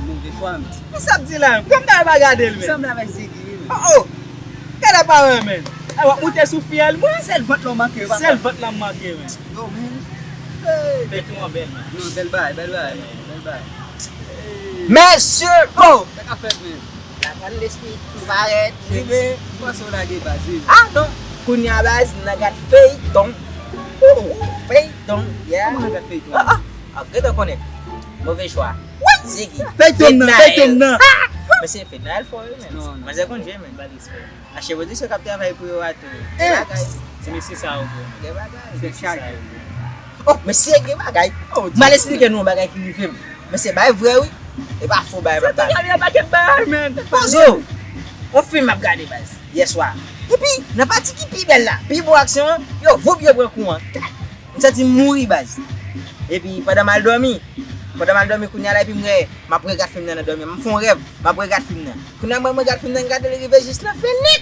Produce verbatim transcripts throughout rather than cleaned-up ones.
Move fwa, men. Kisa ap di la menm? Kòm ta pa gade l, men. Sanble avèk Ziggy, wi, men. Oh, oh! Gade apa wè, men. A, w ap moute sou fiyèl mwen? Sèl vant lan manke, papa. Sèl vant lan manke, men. Yo, men. Hey, fèt ou an bèl, men. Non, bèl bagay, bèl bagay, men. Bèl bagay. Mesye! Oh! Sa ka fèt, men. La grande esprit tou parèt. Rive. Panse w lage baz, wi. Ah, non. Kounye a, baz, n a gad feyton. Oh, feyton, yeah. Kòman n a gad feyton? Ah, ah. Ah, gentan konnen. Move chwa. Wi! Ziggy. Feyton nan, feyton nan. Ah! Mesye, Fednaelle fò, wi, men. Non, non. Manzè konn jwe, men. Bal respè. Achte pwodui k ap travay pou yo a tou. Eh! Bagay. Ti mesye sa yo, bro. Gen bagay. Ti mesye sa yo, bro. Oh, mesye, gen bagay. Oh, m al esplike nou yon bagay ki rive m. Mesye, bay vrè, wi. E pa fo bagay m ap pale. Sa te gade yon pakèt bagay, men. Pozo! On fim m ap gade, baz, yè swa. Epi, nan pati ki pi bèl la, pi bon aksyon an, yo voup yo pran kou an. M santi m mouri, baz. Epi, pandan m al dòmi, pandan m al dòmi kounye a la, epi m wè, m ap regad fim nan nan dòmi an. M fè yon rèv, m ap regad fim nan. Kounye a, mwen, mwen gad fim nan, m gade l rive jis nan fen nèt.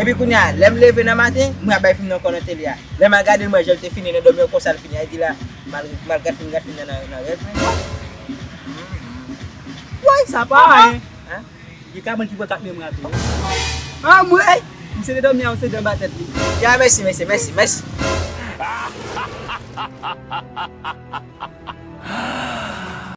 Epi kounye a, lè m leve nan maten, mwen ap bay fim nan ankò nan tele a. Lè m al gade l, mwen, jan l te fini nan dòmi an, konsa l fini. A di la, m al, m al gad fim, gad fim nan nan, nan rèv, men. Woy, sa pa anyen. Hein? Gen ka moun ki pran kat memwa tou. Anmwey! Misye te dòmi a, misye te anba tèt li. Ya, mèsi, mèsi, mèsi, mèsi.